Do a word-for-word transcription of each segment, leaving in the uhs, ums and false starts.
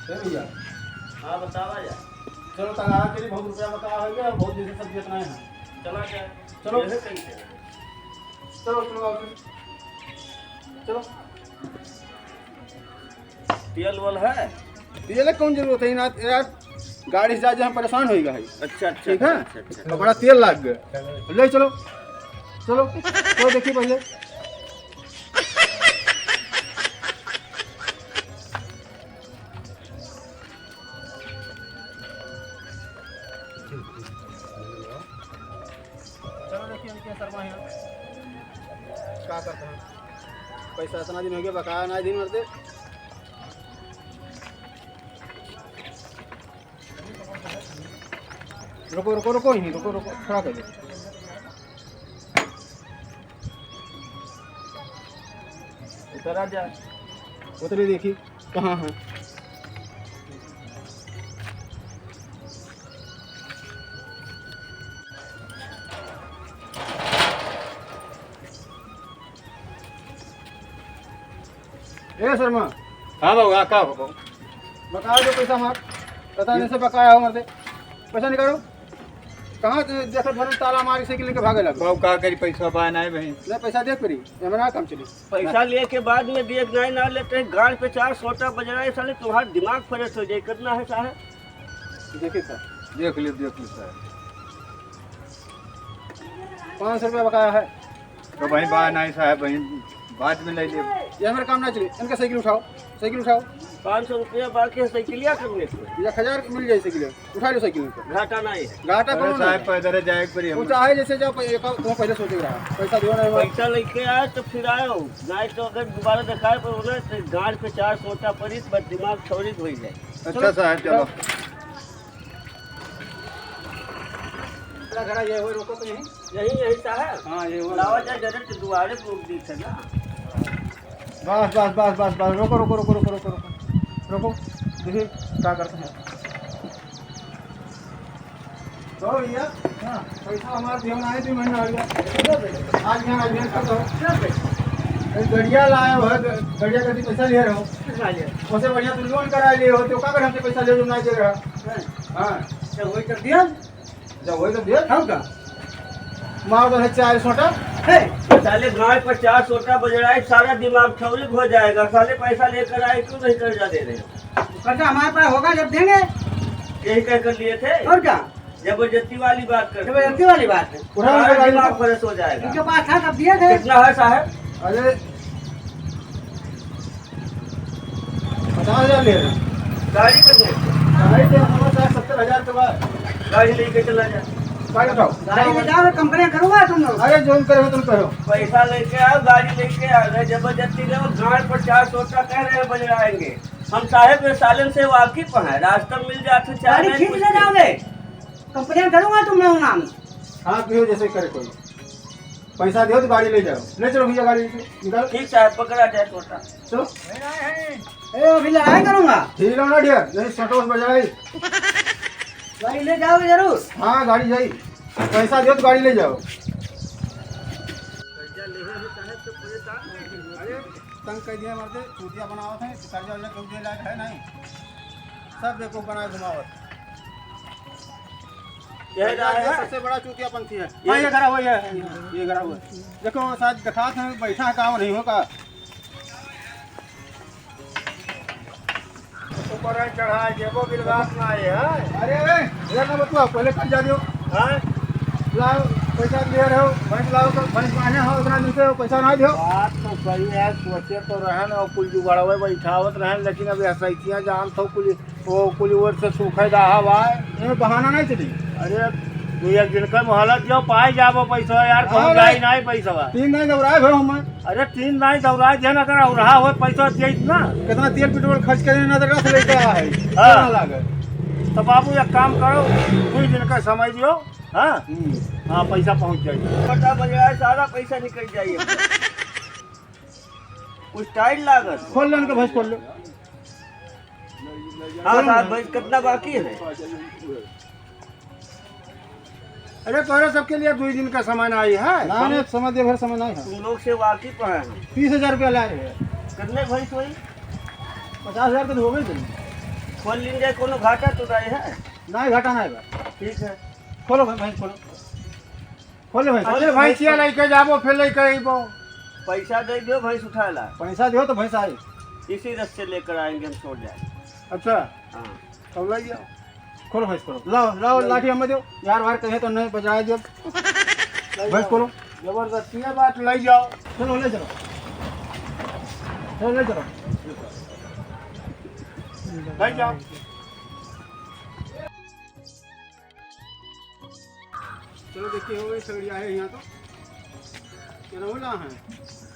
ए भैया। हाँ, बतावा यार। चलो, तंगार के लिए बहुत रुपया बकाया हो गया, बहुत दिन से सब्जी इतना है। चला क्या? चलो। यही सही है। चलो, चलो, आओ, चलो। चलो। तेल वेल है? तेल कौन जरूरत है ना यार, गाड़ी से जा, जा हम परेशान होइगा है। अच्छा, अच्छा, ठीक है? अच्छा, अच्छा। तो बड़ा तेल लाग गया। ले चलो, चलो, चलो देखिए पहले। चलो देखिए, इनके शर्मा है, का करता है? पैसा इतना दिन हो गया, बकाया ना दिन मरते। रुको, रुको, रुको, यहीं रुको, रुको, खड़ा कर दो। उतरा जा। उतरे देखी, कहाँ है? ए शर्मा। हाँ बाबू, हाँ, का हो बाबू? बकाया दो पैसा हमार। पता नहीं से बकाया हो मरते। पैसा निकालो। कहाँ दे-, देखत भरन ताला मार के साइकिल लेके भागे लगे। बाबू, का करी, पैसा बा नाहीं बहिन। नहीं, पैसा देख पड़ी, ये हमारा काम चली। पैसा लिए के बाद में देख नाहीं ना लेते, गांड पे चार सोटा बज रहा है, साले तुम्हारा दिमाग फ्रेश हो जाए, कितना है साहब? देखिए सर। देख लियो, देख लियो सर। पाँच सौ रुपया बकाया है। तो भाई बा नाहीं साहब, भाई बाद में ले लियो। ये हमारे काम ना चले, इनका साइकिल उठाओ, साइकिल उठाओ। पाँच सौ रुपया बाकी है, साइकिलिया करने को। एक हजार मिल जाए साइकिल, उठा लो साइकिल इनका। घाटा नाहीं है। घाटा अरे कौन साहब, है? पैदल जाए के पड़ी वो हमको। चाहे जैसे जाओ, प-, एक, तुम पहले सोचे रहा, पैसा दो ना, पैसा लेके आए तो फिर आयो, नाहीं तो अगर दोबारा दिखाए पर उन्हें तो गांड पे चार सोटा पड़ी, बस दिमाग ठौरी हो जाए। अच्छा साहब, चलो। चलो। अपना घर ये हो, रोको तो यहीं। यही, यही साहब। हाँ, ये वाला। लावा जा, जरा तो दुआरे पे उठ दी थे ना। बस, बस, बस, बस, बस, रोको, रोको। रोको, देखिए, क्या करते हैं। तो भैया, हाँ। पैसा हमारा दियो ना है, दो महीना हो गया। क्या पैसा? आज यहाँ, आज यहाँ कर दो। क्या पैसा? अरे, गड़िया लाए हो, ग-, गड़िया का भी पैसा ले रहे हो। कितना ले? उससे बढ़िया तुम लोन करा लिए हो, तो का कर हमसे पैसा ले लो, ना दे रहा। हैं? हाँ। अच्छा, वही कर दिया? जब वही तो दिया। हम का? मार दो है चार सोटा। हे, साले गांड पर चार सोटा बज रहा है, सारा दिमाग ठौरी हो जाएगा। साले पैसा लेकर आए, क्यों नहीं कर्जा दे रहे हो? कर्जा हमारे पास होगा जब देंगे। यही कह कर लिए थे। और क्या? जबरदस्ती वाली बात कर। जबरदस्ती वाली बात है। उठा सारा उठा दिमाग उठा। फ्रेश हो जाएगा। इनके पास था तब दिए थे। कितना है साहब? अरे, पचास हजार ले रहे हैं। गाड़ी कर दे। गाड़ी तो हमारे साथ सत्तर हजार के बाद। गाड़ी लेके चला जा। गाड़ी उठाओ। गाड़ी में जाओ, कंप्लेन करूंगा तुम लोग। अरे, जो करो तुम करो। पैसा लेके आओ, गाड़ी लेके आओ, नहीं जबरदस्ती करो, गांड पर चार सोटा कह रहे हैं बज रहा है। हम साहेब ये सालन से वाकिफ हैं, रास्ता मिल जाते चार गाड़ी में खींच पूछ ले के। जाओगे, कंप्लेन करूंगा तुम लोग नाम। हाँ, पियो जैसे करे कोई। पैसा दियो तो गाड़ी ले जाओ। ले चलो भैया, गाड़ी निकालो। ठीक साहब, पकड़ा जाए छोटा। चलो। ए, अभी लड़ाई करूंगा। हिलो ना ढेर, नहीं सटोस बजाई। गाड़ी ले जाओगे जरूर? हाँ, गाड़ी जाई। पैसा दियो तो गाड़ी ले जाओ। अरे, तंग कर दिया मर्दे, चूतिया बनावत है, कर्जा वर्जा क्यों दे लायक है नहीं। सब बेवकूफ बनाए घुमावत। यह कर्जा रहा है है। सबसे बड़ा चूतियापंथी है। ये हाँ, ये घरा हुआ है, ये घरा हुआ है। देखो, शायद दिखात है, बैठा है, काम नहीं होगा। ऊपर है चढ़ा, जेबो बिलगात ना आए, हैं? अरे, अरे, इधर ना बतुआ, पहले कर्जा दियो। हैं? लाओ, पैसा ले रहे हो, भैंस लाओ तो भैंस माने हो, उतना दिन से पैसा ना दियो। बात तो सही है, सोचे तो रहन और कुल जुगाड़वे बैठावत रहन, लेकिन अब ऐसा इतिया जान तो कुल, वो कुल ओर से सूखे रहा हुआ है। इनमें बहाना नहीं चली। अरे, भैया, जिनका मोहलत दियो, पाए जाबो पैसा यार, हाँ कहूँ भाई। जाई नहीं पैसा। तीन दिन दौड़ाए हो हम। अरे, तीन नाई दौड़ा दिया ना, अगर औरहा हो पैसा दिया इतना। कितना तेल पेट्रोल खर्च करे ना, तो रस लेके आया है। हाँ। कितना लागे? तो बाबू, एक काम करो, दो दिन का समय दियो। हाँ? हम्म। हाँ, पैसा पहुँच जाए। पता बज रहा है, सारा पैसा निकल जाइए। कुछ टाइट लागत। खोल लो उनका, भैंस खोल लो। हाँ, साहब, भैंस कितना बाकी है? अरे, तोहरे सबके लिए दुई दिन का सामान आई है। ना, ना, समय दे भर समय नहीं है। तुम लोग से वाकिफ है हम। तीस हजार रुपया लाए हैं। कितने भैंस हुई? पचास हजार के तो हो गई तुम। खोल लीन जाए, कोनो घाटा तो नाहीं है? नाहीं, घाटा नाहीं बा। ठीक है। खोलो भाई, भैंस खोलो। खोलो भाई। अरे भैंसिया लेके जाबो, फिर लेके अइबो। पैसा दे दियो, भैंस उठाए ला। पैसा दियो तो भैंस आई। इसी रस से लेकर आएंगे हम, छोड़ जाए। अच्छा। हाँ। तब ले जाओ। खोलो भैंस, खोलो। लाओ, लाओ, लाओ। लाठी हमें दो। यार वार कहे तो नहीं बजाए जब। ले भैंस जाओ। खोलो। जबरदस्ती है बात, ले जाओ। चलो, ले चलो। चलो, ले चलो। ले जाओ। चलो, देखिए, हो गई सगड़िया है यहाँ तो। केनहू ला है,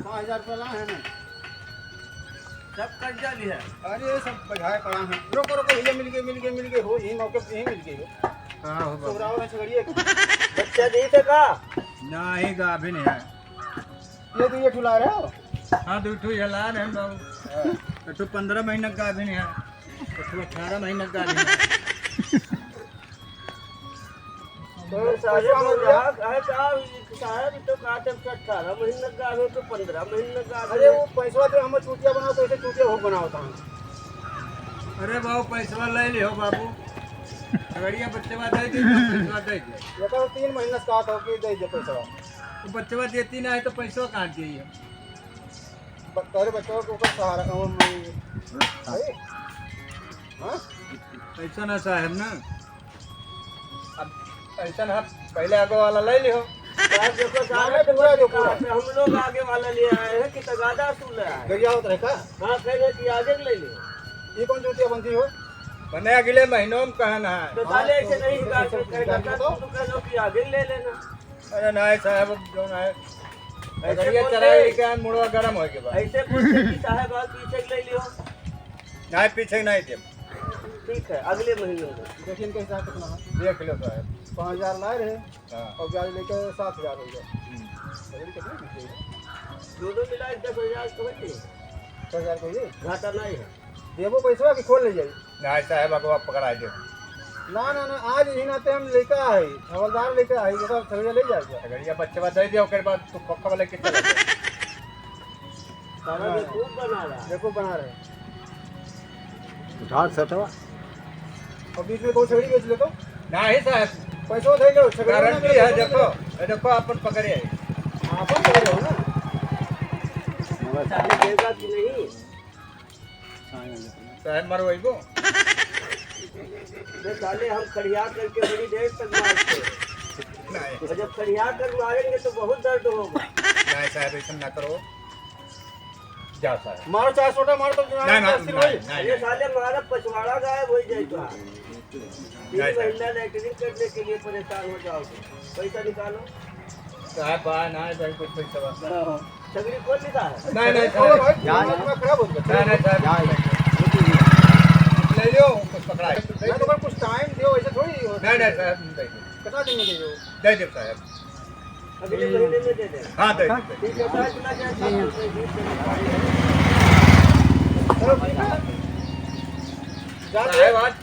पाँच हजार रुपया ला है ना। सब कर्जा लिया है। अरे, ये सब बजाय पड़ा है। रोको, रोको, भैया, मिल गए, मिल गए, मिल गए, हो, यही मौके पे यही मिल गए हो। कहाँ हो बाबू? सोहरावा है सगड़िया। बच्चा दी थे का? नहीं, गाभिन है। ये तो ये ठुला रहे हो? हाँ, दो ठो ये ला रहे हैं बाबू। हाँ। एक ठो पन्द्रह महीना का गाभिन है, एक ठो अठारह महीना का गाभिन है। तो साहब, पैसा मत दिया। है का, साहब, तो का, तो अठारह महीना का गाभिन, तो पन्द्रह महीना का गाभिन। अरे, वो पैसा दे, हम चूतिया बनाओ, तो ऐसे चूतिया हो बनाओ था। अरे बाबू, पैसा ले लियो बाबू, सगड़िया बच्चवा दे दी, तो पैसा दे दे। ये तो तीन महीना से कहा था कि दे दे पैसा। वो बच्चवा देती ना है, तो पैसा कहाँ दिए? ब-, तोरे बच्चवा के ऊपर सहारा, वो, वो, अरे, हाँ? ऐसा ना साहब ना, अब ऐसा ना, पहले आगे वाला ले लियो। साहब, देखो, साहब, अरे, पूरा देखो, पूरा। हम लोग आगे वाला ले आए हैं कि तगादा असूल ले आए हैं। गरिया होत रहे का? हाँ, कह रहे कि आगे ले लियो। ये कौन चूतिया बनती हो? मैंने अगले महीनों में कहना है। तो साले ऐसे नहीं, हाँ, गाल पे कह रहा था, तो? तुम तो कह लो कि आगे ले लेना। अरे नहीं साहब, अब जो है, ऐसे अगर ये बोलते चराई हैं। के मुड़वा गरम होए के बाद। ऐसे बोलते कि साहब, और पीछे ले लियो। नहीं, पीछे नहीं देब। ठीक है, अगले महीने में। देखिए, इनका हिसाब कितना है। देख लो साहब। पाँच हजार लाए रहे हाँ। और ब्याज लेकर सात हजार हो गया। हम्म। अरे, कितने मिल गए? दोनों मिला के दस हजार तो होते हैं। दस हजार को ये? घाटा नहीं है। देबो पैसवा कि खोल ले जाई? नहीं साहब, अगवा पकड़ा दे। ना, ना, ना, आज यही नाते हम लेके आई, हवलदार लेके आई, ये तो सगड़िया ले जाएगा। सगड़िया बच्चवा दे दिया, ओकर बाद तू पक्का वाला के चला जा। साला हाँ। बेवकूफ बना रहा है। बेवकूफ बना रहे। उठा सटवा। और बीच में कोई सगड़ी बेच ले तो? नहीं साहब। पैसवा दे दो, सगड़ी गारंटी है, देखो, ये देखो, अपन पकड़े है। अपन पकड़े हो ना? साले देगा कि नहीं? साहब मरवाइबो? बे साले, हम खड़िया करके बड़ी देर तक मारते। नहीं। और जब खड़िया कर मारेंगे तो बहुत दर्द होगा। नहीं साहब, ऐसा ना करो। जा साहब। मारो चाहे छोटा, मारो तो नहीं, नहीं, नहीं, नहीं। अरे साले, मारा पछवाड़ा गायब हो जाए तो। तीन नहीं, साहब। महीना लेटरिन करने के लिए परेशान हो जाओगे। पैसा निकालो। साहब, बा ना, भाई, कुछ पैसा बा। हाँ। सगड़ी खोल ली साहब? नहीं, नहीं, साहब। अरे भाई, जा, दिमाग जा। खराब हो गया। नहीं, नहीं, साहब। जा, जा। ले लो, कुछ पकड़ा है। नहीं, तो कुछ टाइम दो, ऐसे थोड़ी होता है। नहीं, नहीं, साहब, नहीं। कितना दिन में दे दो? दे दो, साहब। अगले महीने में दे दें। हाँ, दे दो। ठीक है, साहब, चला जाए, साहब, तो मैं बीस दिन में चलो, ठीक है। जा, साहब, आज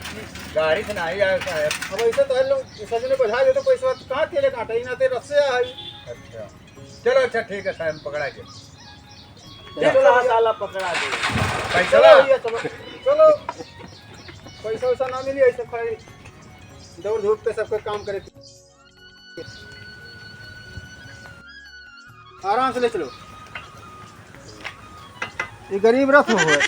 गाड़ी से नहीं आया, साहब। अब ऐसे तो है लोग, सजने बजा दे तो पैसा कहाँ तेले काटा, इना ते रस्से आई। अच्छा। चलो, अच्छा, ठीक है, साहब, पकड़ा के। चलो, चलो, हाँ, साला पकड़ा दे। पैसा चलो ला। भैया, चलो, चलो। पैसा वैसा ना मिली, ऐसे खाली दौड़ धूप के सबके काम करे। आराम से ले चलो। ये गरीब रथ हो है।